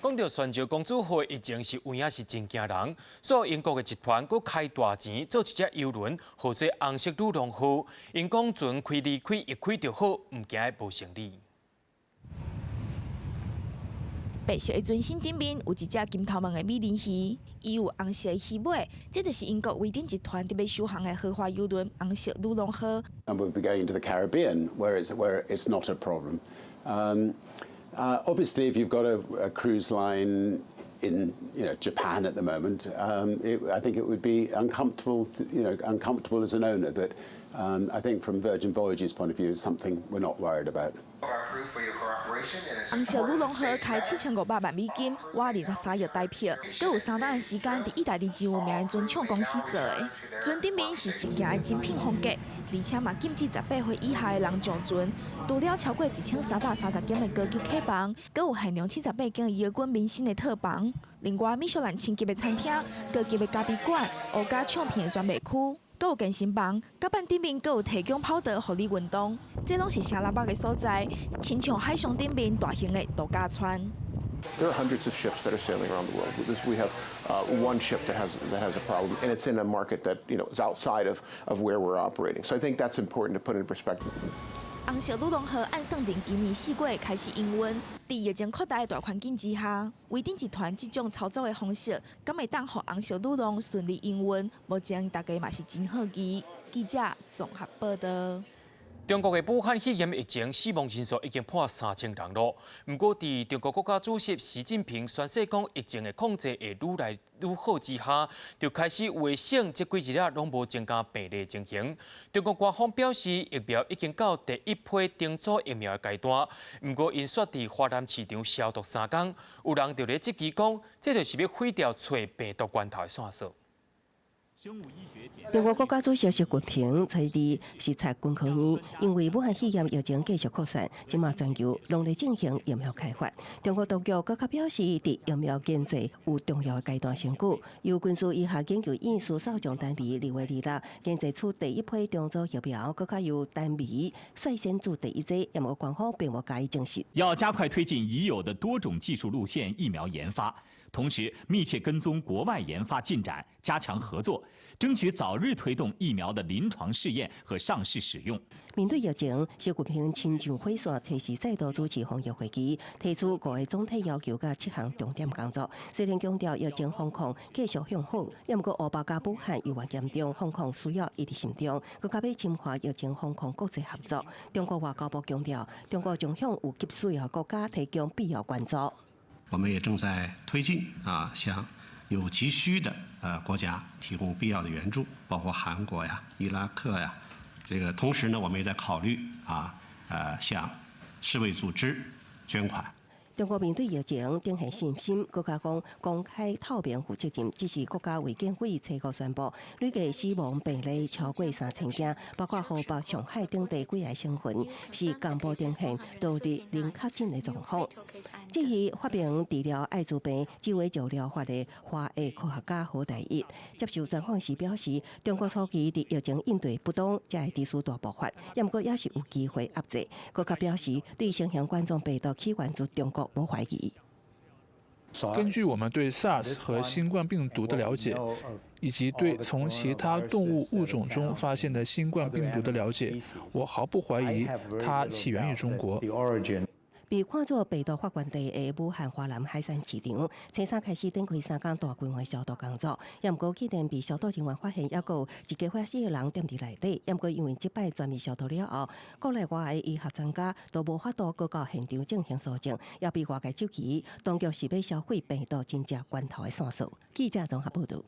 S1: 講到旋石公主號疫情是有影是真驚人，所以英國的集團閣開大錢做一隻郵輪，號做紅色女郎號。𪜶講船開離開一開就好，毋驚無生理。
S7: 白色的船身頂面有一隻金頭毛的美人魚，伊有紅色的魚尾，這就是英國維珍集團特別首航的豪華郵輪紅色女郎號。
S17: And we'll be going to the Caribbean, where it's not a problem. Obviously, if you've got a cruise line in Japan at the moment, I think it would be uncomfortable as an owner. But I think from Virgin Voyages' point of view, it's something we're not worried about.
S7: 紅色女郎號開7500萬美金，挖23億台幣，閣有3冬的時間，佇意大利真有名的船廠公司做的。船頂面是上行的精品風格，而且嘛禁止18歲以下的人上船。除了超過1330間的高級客房，閣有限量78間的搖滾明星的套房。另外，米小蘭星級的餐廳、高級的咖啡館、烏膠唱片的專賣區。閣有健身房，甲板頂面閣有提供跑道，予你運動。這攏是城南北的所在，親像海上頂面大型的度假村。
S18: There are hundreds of ships that are sailing around the world. We have one ship that has a problem, and it's in a market that is outside of where we're operating. So I think that's important to put in perspective.
S7: 紅色女郎號按算佇今年4月開始營運，佇疫情擴大的大環境之下，維珍集團這種操作的方式，敢會當予紅色女郎順利營運？目前大家嘛是真好奇。記者綜合報道。
S1: 中國的武漢肺炎疫情死亡人數已經破3000人囉。毋過，佇中國國家主席習近平宣示講疫情的控制會愈來愈好之下，就開始有的省這幾日仔攏無增加病例情形。中國官方表示，疫苗已經到第一批重組疫苗的階段。毋過，𪜶煞佇華南市場消毒3工，有人就咧質疑講，這就是欲毀掉揣病毒源頭的線索。
S20: 中國國家主席習近平昨日視察軍科院，因為武漢肺炎疫情繼續擴散，這馬全球攏咧進行疫苗開發。中國當局閣較表示，佇疫苗研製有重要的階段成果。由軍事醫學研究院蘇少將單位2月26研製出第一批重組疫苗，閣較由單位率先注第一劑，毋過官方並無加以證實。
S21: 要加快推進已有的多種技術路線疫苗研發。
S8: 同時密切跟蹤國外研發進展，加強合作，爭取早日推動疫苗的臨床試驗和上市使用。
S20: 面對疫情，習近平親像火線，提時再度主持防疫會議，提出五個總體要求佮七項重點工作。雖然強調疫情防控繼續向好，也毋過湖北佮武漢猶原嚴重，防控需要一直慎重，閣較欲深化疫情防控國際合作。中國外交部強調，中國將向有急需要國家提供必要援助。
S9: 我們也正在推進啊，向有急需的國家提供必要的援助，包括韓國呀、伊拉克呀。這個同時呢，我們也在考慮啊，向世衛組織捐款。
S20: 中國面對疫情展現信心，閣較講公開透明負責任，這是國家衛健委初步宣布，累計死亡病例超過3000件，包括河北、上海等地幾个省份，是同步呈現多日零確診的狀況。至於發明治療愛滋病雞尾酒療法的華裔科學家何大一接受專訪時表示，中國初期佇疫情應對不當，才會致使大爆發，也毋過也是有機會壓制。閣較表示，對新型冠狀病毒起源自中國無懷疑。
S10: 根據我們對 SARS 和新冠病毒的了解，以及對從其他動物物種中發現的新冠病毒的了解，我毫不懷疑它起源於中國。
S20: 被看作病毒發源地的武漢華南海鮮市場，初三開始展開3工大規模消毒工作。也毋過，竟然被消毒人員發現，猶閣有一家伙四個人踮佇內底。也毋過，因為這擺全面消毒了後，國內外的醫學專家都無法度閣到現場進行搜證，也被外界質疑，當局是欲銷毀病毒真正源頭的線索。記者綜合報導。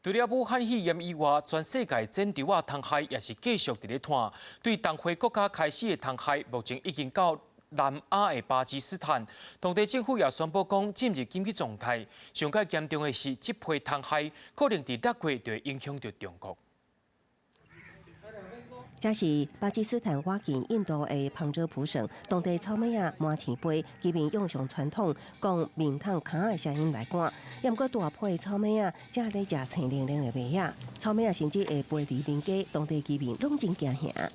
S1: 除了武漢肺炎以外，全世界戰場仔蟲害也是繼續佇咧湠。對東非國家開始的蟲害，目前已經到南亞的巴基斯坦，當地政府也宣布講進入緊急狀態。上蓋嚴重的是，這批蟲害可能佇6月就會影響著中國。
S20: 這是巴基斯坦倚近印度的旁遮普省，當地草莓仔滿天飛，居民用上傳統講面桶坩仔的聲音來趕。也毋過大批的草莓仔正咧食青靈靈的麥仔，草莓仔甚至會飛離民家，當地居民攏真驚嚇。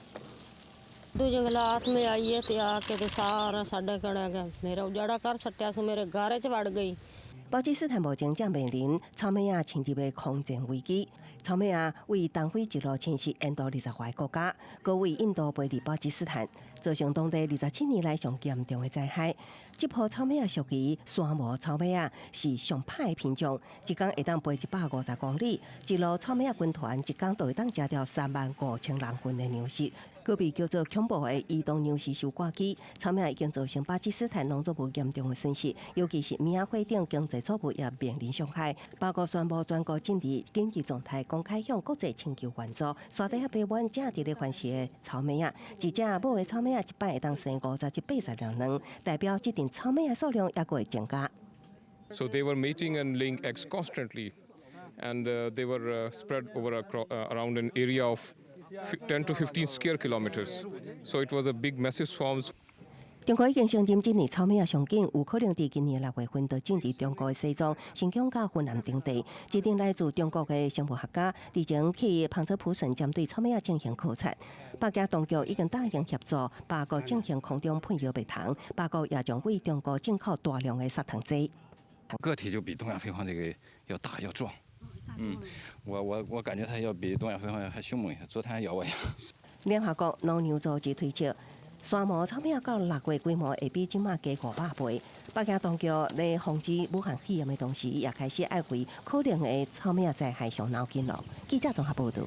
S21: ਜੰਗਲਾਤ में आई है ਤੇ ਆ ਕੇ ਤੇ ਸਾਰਾ ਸਾਡਾ ਕੜਾ ਮੇਰਾ ਉਜਾੜਾ ਕਰ ਸੱਟਿਆ ਸੀ ਮੇਰੇ ਘਰ ਚ ਵੜ ਗਈ。
S20: 巴基斯坦目前正面臨草莓仔侵入的空前危機。草莓仔為東非一路侵襲印度20外個國家，閣為印度飛入巴基斯坦，造成當地27年來上嚴重的災害。這波草莓仔屬於山毛草莓仔，是上歹的品種，一工會當飛150公里。一路草莓仔軍團一工就會當食掉35,000人份的糧食。閣被叫做恐怖的移動糧食收割機，草莓仔已經造成巴基斯坦農作物嚴重的損失，尤其是棉仔花等經濟作物也面臨傷害。包括宣布全國進入緊急狀態，公開向國際請求援助。山底遐爬滿正佇咧繁殖的草莓仔，一隻母的草莓仔一擺會當生50至80粒卵，代表這陣草莓仔數量猶閣會增加。
S22: So they were mating and laying eggs constantly, and they were spread over around an area of 10 to 15 square kilometers. So it was a big, massive swarms.
S20: 中國已經承認，這年草莓仔上緊，有可能佇今年6月份就進入中國的西藏、新疆佮雲南等地。這陣來自中國的生物學家，日前去旁遮普省針對草莓仔進行考察。北京當局已經答應協助巴國進行空中噴藥滅蟲，巴國也將為中國進口大量的殺蟲劑。
S23: 個體就比東亞飛蝗這個要大要壯。嗯，我感覺它要比東亞飛蝗還兇猛一些，昨天還咬我一下。
S20: 聯合國農糧組織推測，山毛草莓仔到6月規模會比這馬加500倍。北京當局咧防止武漢肺炎的同時，也開始愛為可能的草莓仔災害傷腦筋囉。記者綜合報導。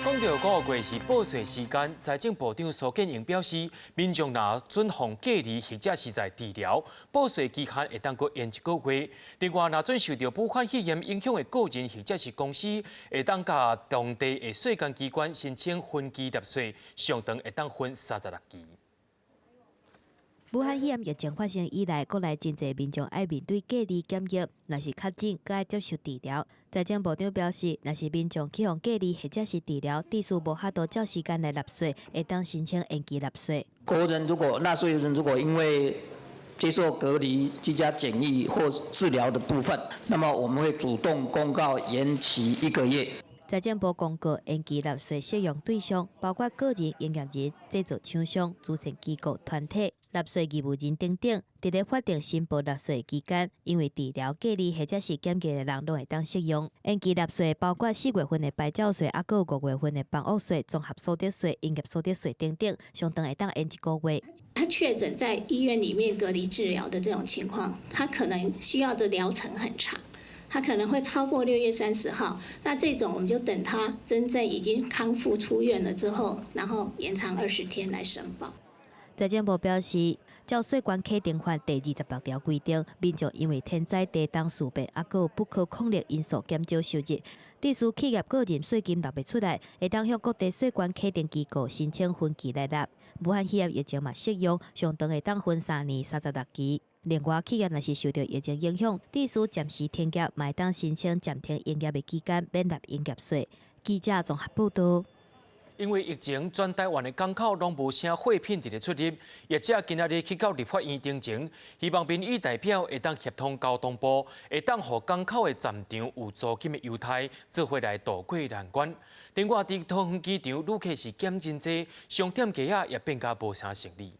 S1: 講著五月是報稅時間，財政部長蘇建榮表示，民眾若準予隔離或者是在治療，報稅期限會當閣延一個月。另外，若準受著武漢肺炎影響的個人或者是公司，會當佮當地的稅監機關申請分期納稅，上長會當分36期。
S2: 武漢肺炎疫情發生以來，國內真濟民眾愛面對隔離檢疫，若是確診，閣愛接受治療。財政部長表示，若是民眾去予隔離或者是治療，致使無法度照時間來納稅，會當申請延期納稅。
S24: 國人如果納稅人如果因為接受隔離、居家檢疫或治療的部分，那麼我們會主動公告延期一個月。
S2: 財政部公告延期納稅適用對象包括個人、營業人、製造廠商、慈善機構、團體。納稅義務人等等，佇咧法定申報納稅期間，因為治療、隔離或者是檢疫的人，攏會當適用。延期納稅包括4月份的牌照稅，抑閣有5月份的房屋稅、綜合所得稅、營業所得稅等等，上長會當延一個月。
S3: 他確診在醫院裡面隔離治療的這種情況，他可能需要的療程很長，他可能會超過6月30號。那這種我們就等他真正已經康復出院了之後，然後延長20天來申報。
S2: 財政部表示，照稅關課徵法第26條規定，民眾因為天災地動事變，抑閣有不可抗力因素減少收入，致使企業個人稅金納袂出來，會當向各地稅關課徵機構申請分期來納。武漢肺炎疫情嘛適用，上長會當分3年36期。另外，企業若是受著疫情影響，致使暫時停業，嘛會當申請暫停營業的期間免納營業稅。記者綜合報導。
S1: 因為疫情，全台灣的港口攏無啥貨品佇咧出入，業者今仔日去到立法院登前，希望民意代表會當協同交通部，會當予港口的站場有租金的優待，做伙來渡過難關。另外，佇桃園機場旅客是減真濟，商店街仔也變甲無啥生意。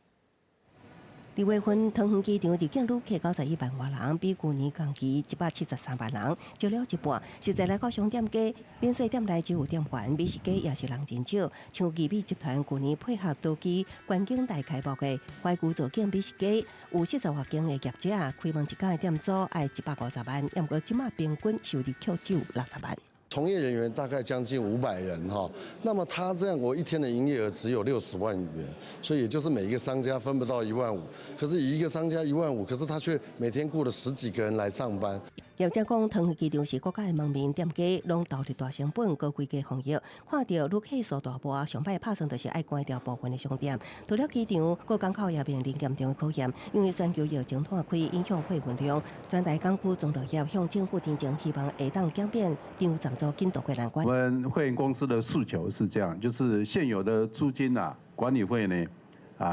S20: 2月份，桃園機場入境旅客91萬外人，比舊年同期173萬人，少了一半。實際來講，商店街免稅店內只有店員，美食街也是人真少。像義美集團舊年配合多機觀景台開幕的懷舊造景美食街，有40外間的業者，開門一工的店租愛150萬，毋過這馬平均收入卻只有60萬。
S5: 從業人員大概將近500人哈，那麼他這樣，我一天的營業額只有60萬元，所以也就是每一個商家分不到1萬5，可是以一個商家1萬5，可是他卻每天僱了十幾個人來上班。
S20: 業者講，桃園機場是國家的門面，店家攏投入大成本、高規格防疫，看著旅客數大波，上擺拍算就是愛關掉部分的商店。除了機場，各港口也面臨嚴重的考驗，因為全球疫情拖開，影響貨運量。全台港區綜合業向政府陳情，希望會當減免場站租緊渡過難關。
S11: 我們會員公司的訴求是這樣，就是現有的租金啊、管理費呢，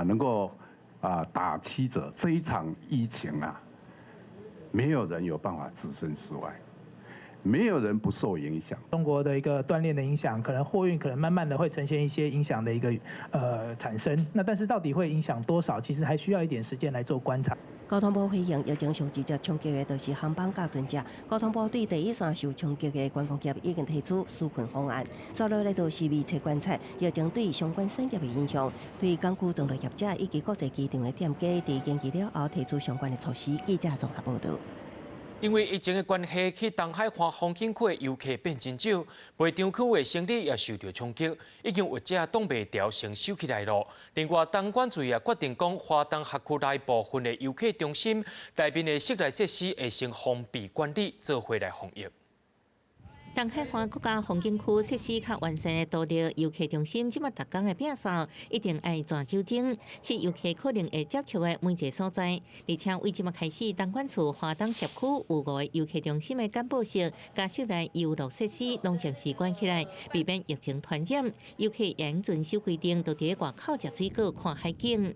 S11: 能夠打7折。這一場疫情啊，沒有人有辦法置身事外，沒有人不受影響。
S12: 中國的一個斷鏈的影響，可能貨運可能慢慢的會呈現一些影響的一個產生。那但是到底會影響多少，其實還需要一點時間來做觀察。
S20: 交通部回應，疫情上直接衝擊的就是航班佮船隻。交通部對第一線受衝擊的觀光業已經提出紓困方案，接落來就是密切觀察疫情對相關產業的影響，對港區綜合業者以及國際機場的店家，佇研議了後提出相關的措施。記者綜合報導。
S1: 因為疫情的關係，去東海岸風景區的遊客變真少，賣場區的生意也受著衝擊，已經有者擋袂牢，先收起來囉。另外，東管處也決定講，花東轄區內部分的遊客中心內面的室內設施會先封閉管理，做伙來防疫。
S19: 東海岸國家風景區設施較完善的獨立遊客中心，這馬逐工的摒掃一定愛全酒精，拭遊客可能會接觸的每一个所在。而且為這馬開始，東管處花東轄區有五个遊客中心的簡報室、佮室內遊樂設施，攏暫時關起來，避免疫情傳染。遊客應遵守規定，都佇外口食水果、看海景。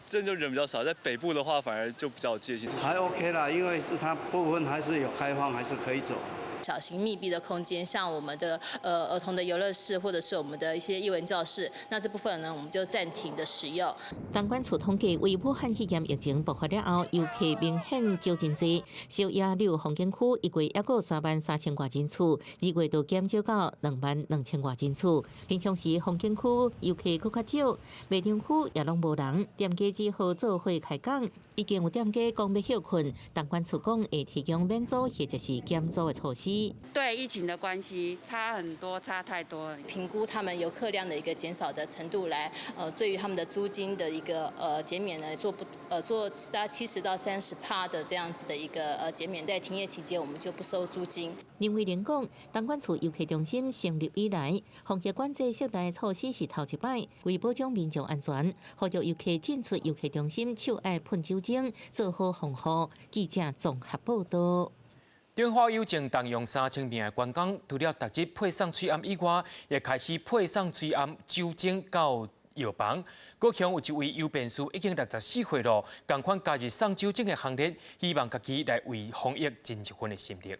S16: 這就人比較少，在北部的話反而就比較有戒心。
S25: 還 OK 啦，因為是它部分還是有開放，還是可以走。
S26: 小型密閉的空間，像我們的兒童的遊樂室，或者是我們的一些藝文教室，那這部分呢，我們就暫停的使用。
S19: 東管處統計，為武漢肺炎疫情爆發了後，遊客明顯少真濟。小野柳風景區一月抑閣3萬3千外人次，2月就減少到2萬2千外人次。平常時風景區遊客閣較少，賣場區也攏無人，店家只好做伙開講。已經有店家講欲歇睏，東管處講會提供免租或者是減租的措施。
S27: 對疫情的關係差很多，差太多了。
S26: 評估他們遊客量的一個減少的程度來，對於他們的租金的一個減免呢，做不做大概70到30%的這樣子的一個減免，在停業期間我們就不收租金。
S19: 林慧玲講，東管處遊客中心成立以來，防疫管制室內措施是頭一擺，為保障民眾安全，呼籲遊客進出遊客中心手愛噴酒精，做好防護。記者綜合報導。
S1: 中華郵政動用3000名的員工，除了逐日配送喙罨以外，也開始配送喙罨酒精到藥房。高雄有一位郵便士已經64歲囉，仝款加入送酒精的行列，希望家己來為防疫盡一份的心力。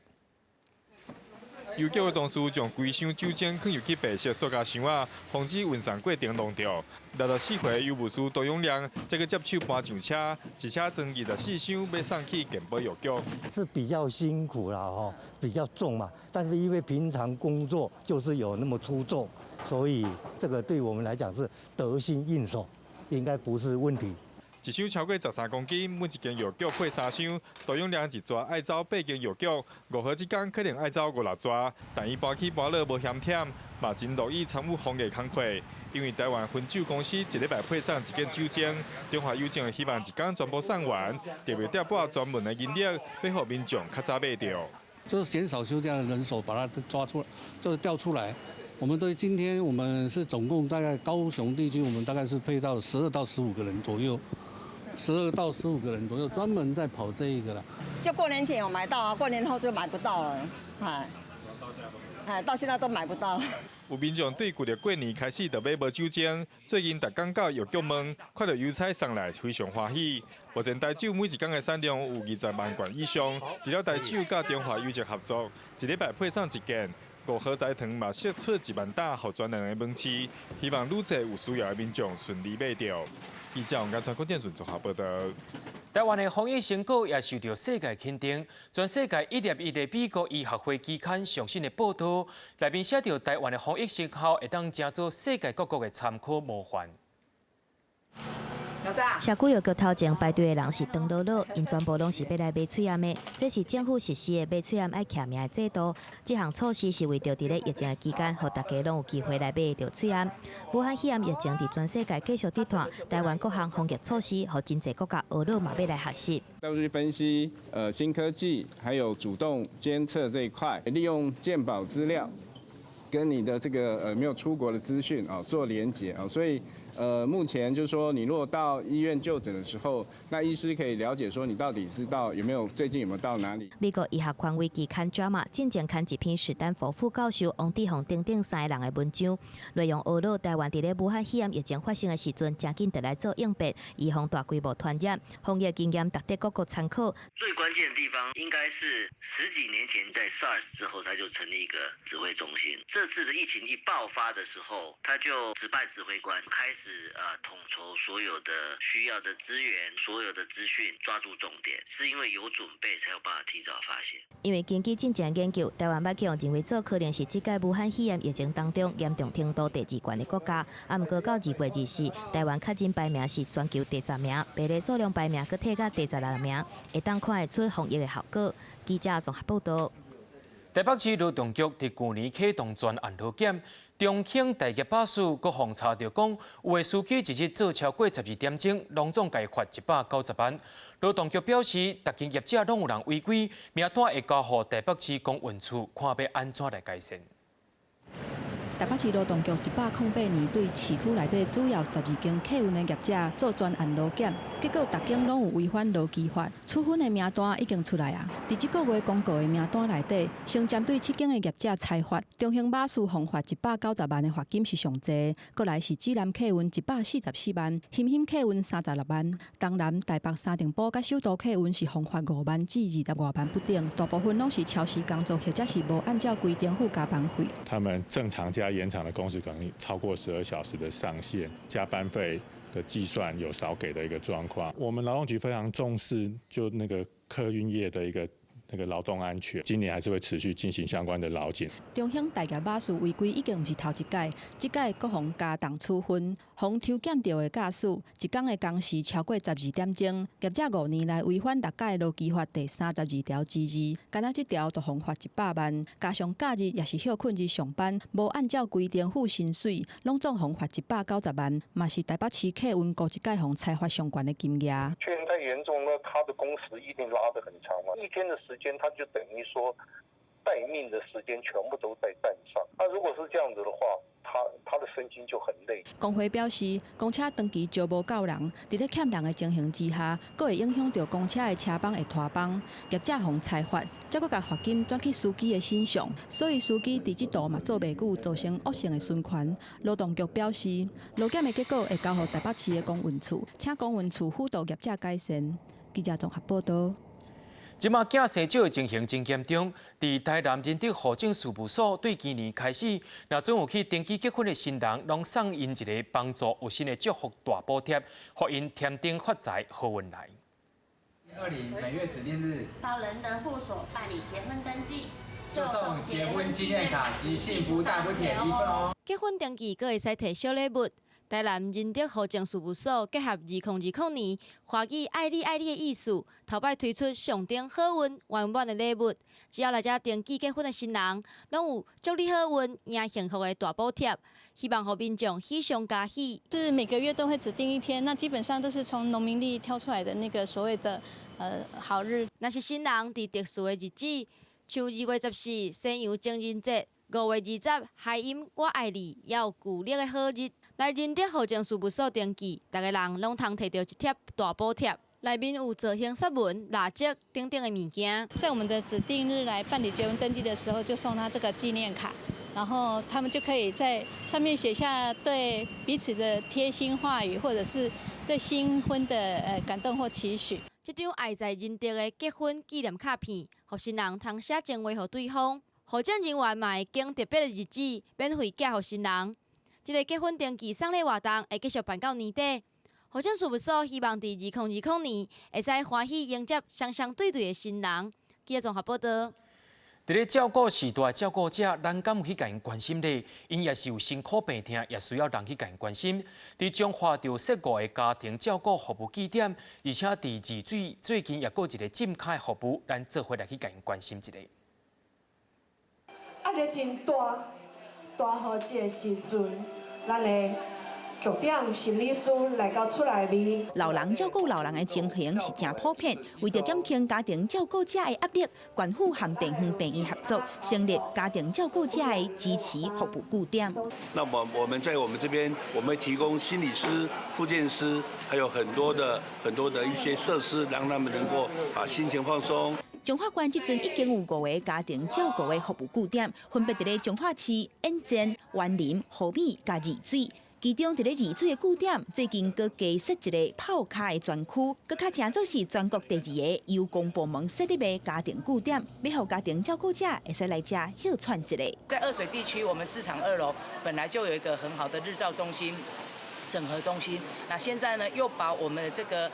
S4: 郵局的同事將規箱酒精囥入去白色塑膠箱仔，防止運送過程弄著。64歲郵務師杜永良，這個接手搬上車，一車裝24箱，欲送去健保藥局。
S6: 是比較辛苦啦，吼，比較重嘛。但是因為平常工作就是有那麼粗重，所以這個對我們來講是得心應手，應該不是問題。
S4: 一箱超過13公斤，每一間藥局配三箱。杜永良一逝愛走八間藥局，5號這工可能愛走五六逝，但伊搬起搬落無嫌忝，嘛真樂意參與防疫工課。因為台灣汾酒公司一禮拜配送一件酒精，中華郵政希望一工全部送完，特別調撥專門的人力，欲予民眾較早買著。
S13: 就是減少休假的人手，把它抓出來，就調出來。我們對今天我們是總共大概高雄地區，我們大概是配到12到15個人左右。12到15個人左右，專門在跑這一個啦。
S14: 就過年前有買到啊，過年後就買不到了，哎，哎，到現在都買不到。
S4: 有民眾對舊曆過年開始就買無酒精，最近逐工到藥局問，看著郵差送來非常歡喜。目前台酒每一工的產量有20萬罐以上，除了台酒佮中華郵政合作，一禮拜配送一件。5號台糖嘛釋出1萬打，予全兩个門市，希望愈濟有需要的民眾順利買著。記者王家川、郭建順綜合報道。
S1: 台灣的防疫成果也受著世界肯定，全世界111个美國醫學會期刊上新的報道，內面寫著台灣的防疫成效會當成做世界各國的參考模範。
S2: 社區藥局頭前排隊的人是長囉囉，𪜶全部攏是欲來買喙罨的。這是政府實施的買喙罨愛簽名的制度。這項措施是為著佇咧疫情的期間，予大家攏有機會來買著喙罨。武漢肺炎疫情佇全世界繼續佇傳，台灣各項防疫措施，予真濟國家學了嘛欲來學習。
S15: 大數據分析、新科技，還有主動監測這一塊，利用健保資料跟你的這個沒有出國的資訊啊做連結啊，所以。目前就是說，你如果到醫院就診的時候，那醫師可以了解說你到底知道有沒有最近有沒有到哪裡。
S2: 美國醫學權威期刊《JAMA》進前刊一篇史丹佛副教授王志宏等等三个人的文章，內容呵咾台灣佇咧武漢肺炎疫情發生的時陣，誠緊著來做應變，預防大規模傳染，防疫經驗值得各國參考。
S17: 最關鍵的地方應該是十幾年前在 SARS 之後，他就成立一個指揮中心。這次的疫情一爆發的時候，他就指派指揮官開始。統籌所有的需要的資源，所有的資訊，抓住重點，是因為有準備才有辦法提早發現。
S2: 因為根據進前研究，台灣欲予認為做可能是這屆武漢肺炎疫情當中嚴重程度第二懸的國家。啊，毋過到2月24，台灣確診排名是全球第10名，病例數量排名閣退到第16名，會當看會出防疫的效果。記者綜合報道。
S1: 台北市勞動局佇舊年啟動全案勞檢，中興大業巴士閣予查著講，有的司機一日做超過12點鐘，攏總共罰190萬。勞動局表示，逐間業者攏有人違規，名單會交予台北市公運處，看欲按怎來改善。
S18: 台北市勞動局108年對市區內底主要12間客運的業者做全案勞檢，結果逐間攏有違反勞基法，處分的名單已經出來啊。佇這個月公告的名單內底，先針對七間的業者裁罰，中興巴士予罰190萬的罰金是上濟，閣來是指南客運144萬，欣欣客運36萬，東南、台北三重埔佮首都客運是予罰5萬至20外萬不等，大部分攏是超時工作或者是無按照規定付加班費。
S28: 他們正常加延長的工時可能超過12小時的上限，加班費的計算有少給的一個狀況。我們勞動局非常重視就那個客運業的一個那個勞動安全，今年還是會持續進行相關的勞檢。
S18: 中興大業巴士違規已經毋是頭一擺，這擺閣予加重處分，予抽檢著的駕駛，一工的工時超過12點鐘，業者5年來違反六屆勞基法第32條之2，干焦這條就予罰100萬，加上假日抑是歇睏日上班，無按照規定付薪水，攏總予罰190萬，嘛是台北市客運頭一擺予裁罰上懸的金額。
S29: 確認太嚴重，那他的工時一定拉得很長嘛，一天的時間他就等於說待命的時間全部都在站上。那如果是這樣子的話，他的身心就很累。
S18: 工會表示，公車長期招無夠人，佇咧欠人的情形之下，閣會影響著公車的車班會拖班，業者予裁罰，才閣共罰金轉去司機的身上，所以司機佇這度嘛做袂久，造成惡性的循環。勞動局表示，勞檢的結果會交予台北市的公運處，請公運處輔導業者改善。記者綜合報道。
S1: 這馬囝生少的情形真嚴重，佇台南仁德戶政事務所對今年開始，若準有去登記結婚的新人，攏送𪜶一個幫助有心的祝福大補貼，予𪜶添丁發財好運來。
S3: 20每月指定日
S7: 到仁德戶所辦理結婚登記，
S3: 就送結婚紀念卡及幸福大補貼一份哦。
S8: 結婚登記閣會使提小禮物。台南仁德戶政事務所結合2020年華語愛你愛你的意思，頭擺推出上等好運圓滿的禮物。只要來遮登記結婚的新人，攏有祝你好運、贏幸福的大補貼，希望予民眾喜上加喜。
S9: 是每個月都會指定一天，那基本上都是從農民曆挑出來的那個所謂的好日。
S8: 若是新人佇特殊的日子，像2月14西洋情人節、5月20海音我愛你，也有舊曆的好日。來仁德戶政事務所登記，逐个人攏通提著一貼大補貼，內面有造型雪紋、蠟燭等等的物件。
S9: 在我們的指定日來辦理結婚登記的時候，就送他這個紀念卡，然後他們就可以在上面寫下對彼此的貼心話語，或者是對新婚的感動或期許。
S8: 這張愛在仁德的結婚紀念卡片，予新人通寫情話予對方，戶政人員嘛會揀特別的日子，免費寄予新人。這個結婚登記送禮活動會繼續辦到年底。戶政事務所希望佇2020年會使歡喜迎接雙雙對對的新人。記者綜合報道。
S1: 佇咧照顧序大的照顧者，咱敢有去共𪜶關心咧？𪜶也是有辛苦病痛，也需要人去共𪜶關心。佇彰化著設五个家庭照顧服務據點，而且佇二水最近也閣有一個進階服務，咱做伙來去共𪜶關心一下。
S10: 壓力真大，大雨這個時陣，咱的局長心理師來到厝內面。
S21: 老人照顧老人的情形是誠普遍，為著減輕家庭照顧者的壓力，縣府和地方病院合作，成立家庭照顧者的支持服務據點。
S22: 那麼我們在我們這邊，我們提供心理師、復健師，還有很多的很多的一些設施，讓他們能夠把心情放鬆。
S21: 彰化縣這陣已經有五个家庭照顧的服務據點，分別佇咧彰化市、員山、員林、和美佮二水。其中佇咧二水的據點，最近閣加設一个泡跤的專區，閣較成做是全國第二个由公部門設立的家庭據點，欲予家庭照顧者會使來遮歇喘一下。
S23: 在二水地區，我們市場二樓本來就有一個很好的日照中心、整合中心，那現在呢，又把我們的這個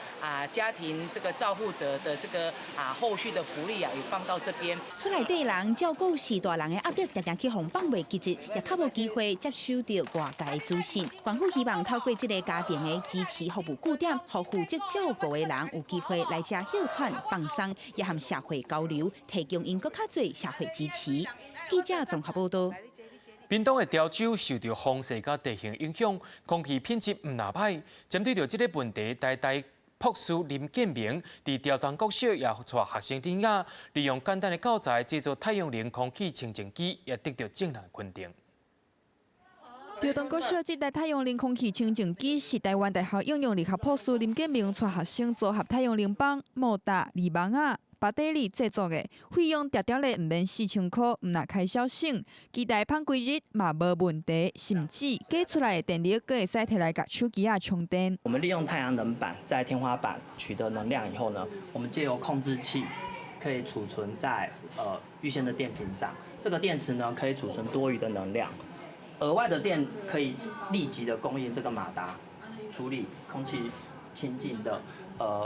S23: 家庭這個照護者的這個後續的福利啊，也放到這邊。
S21: 厝內底人照顧序大人的壓力，常常去予放袂記得，也較無機會接收著外界的資訊。縣府希望透過這个家庭的支持服務據點，予負責照顧的人有機會來遮歇喘放鬆，也和社會交流，提供𪜶閣較濟社會支持。記者綜合報道。
S1: 屏東的潮州受著風勢佮地形影響，空氣品質毋若䆀。針對著這个問題，台大博士林建明佇潮東國小也帶學生囡仔，利用簡單的教材製作太陽能空氣清淨機，也得著眾人肯定。
S24: 潮東國小這台太陽能空氣清淨機是臺灣大學應用力學博士林建明帶學生組合太陽能板、摩打、濾網仔、巴底里製作的，費用定定咧毋免4000箍，毋若開銷省，機台放規日嘛無問題，甚至加出來的電力閣會使提來共手機仔充電。
S30: 我們利用太陽能板在天花板取得能量以後呢，我們藉由控制器可以儲存在預先的電瓶上，這個電池呢可以儲存多餘的能量，額外的電可以立即的供應這個馬達處理空氣清淨的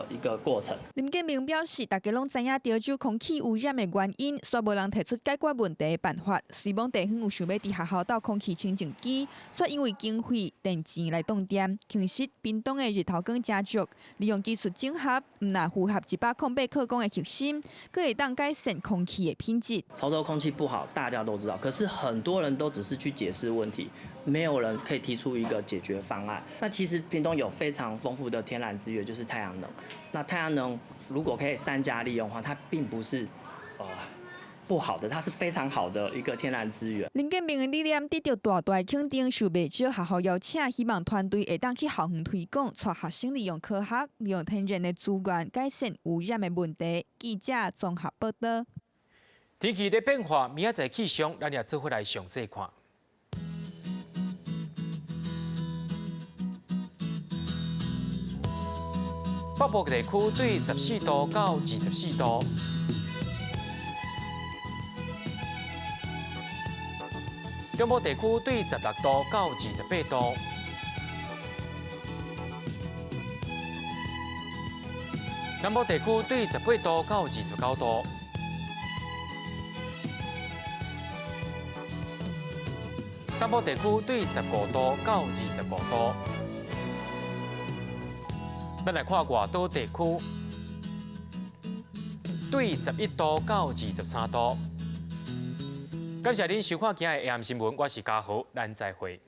S30: 一個過程。
S24: 林建明表示，大家攏知影潮州空氣污染的原因，卻無人提出解決問題的辦法。雖罔地方有想欲佇學校鬥空氣清淨機，卻因為經費、電錢來擋電。其實屏東的日頭光誠足，利用技術整合，毋若符合108課綱的核心，閣會當改善空氣的品質。
S30: 潮州空氣不好，大家都知道，可是很多人都只是去解釋問題，沒有人可以提出一個解決方案。那其實屏東有非常豐富的天然資源，就是太陽能。那太陽能如果可以善加利用的話，它並不是不好的，它是非常好的一個天然資源。
S24: 林建明的理念得著大大的肯定，受袂少學校邀請，希望團隊會當去校園推廣，帶學生利用科學、利用天然的資源改善污染的問題。記者綜合報道。
S1: 天氣咧變化，明仔載氣象，咱也做伙來詳細看。北部地區對14度到24度。中部地區對16度到28度。南部地區對18度到29度。東部地區對15度到25度。咱來看外島地區，對11度到23度。感謝您收看今日的 AM 新聞，我是嘉豪，咱再會。